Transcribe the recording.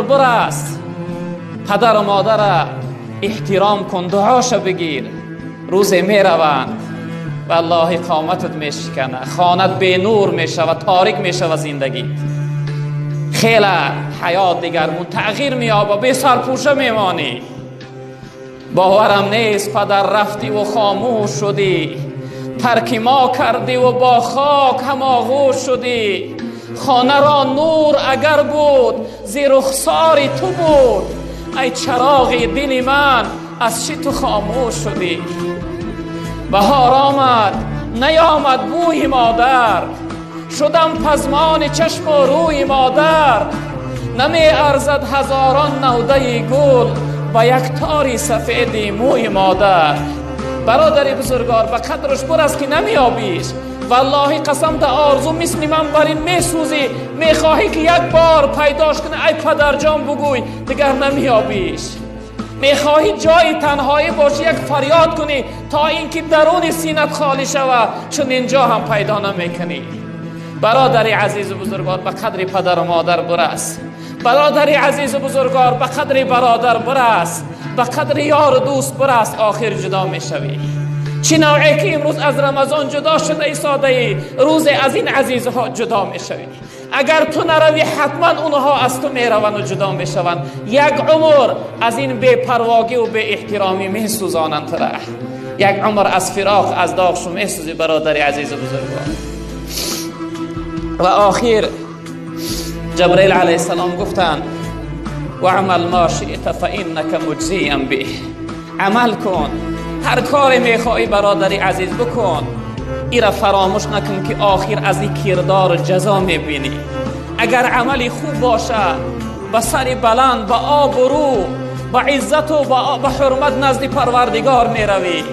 برس، پدر و مادر احترام کن، دعاشو بگیر. روز میروند والله قامتت میشکنه، خانت به نور میشه و تاریک میشه و زندگیت خیلی حیات دیگرمون تغییر میابه، به سرپوشه میمانی. باورم نیست پدر رفتی و خاموش شدی، ترک ما کردی و با خاک هم آغوش شدی. خانه را نور اگر بود زیر رخسار تو بود، ای چراغ دل من از چی تو خاموش شدی؟ بهار آمد نیامد بوی مادر، شدم پزمان چشم و روی مادر. نمی ارزد هزاران نوده گل با یک تاری سفید موی مادر. برادر بزرگوار به قدرش برس که نمیابیش. والله قسم در آرزو مثل من بر این میسوزی، میخواهی که یک بار پیداش کنی ای پدر جان بگوی، دیگر نمیابیش. میخواهی جای تنهایی باشی یک فریاد کنی تا اینکه درون سینت خالی شود، چون اینجا هم پیدا نمیکنی. برادر عزیز و بزرگوار به قدر پدر و مادر برس، برادر عزیز و بزرگوار به قدر برادر برس، به قدر یار و دوست برس، آخر جدا میشوی. چی نوعی که امروز از رمضان جدا شده ای ساده ای، روز از این عزیزها جدا میشوی. اگر تو نروی حتما اونها از تو میروند و جدا میشوند. یک عمر از این بی پرواگی و بی احترامی میسوزانند تو را، یک عمر از فراق از داغشو میسوزی برادر عزیز و بزرگوار. و آخر جبرئیل علیه السلام گفتند و عمل ما شئت فإنک مجزی به. عمل کن، هر کاری میخوای برادر عزیز بکن، ایرا فراموش نکن که آخر از این کردار جزا میبینی. اگر عملی خوب باشه با سر بلند، با آبرو، با عزت و با حرمت نزد پروردگار میروی.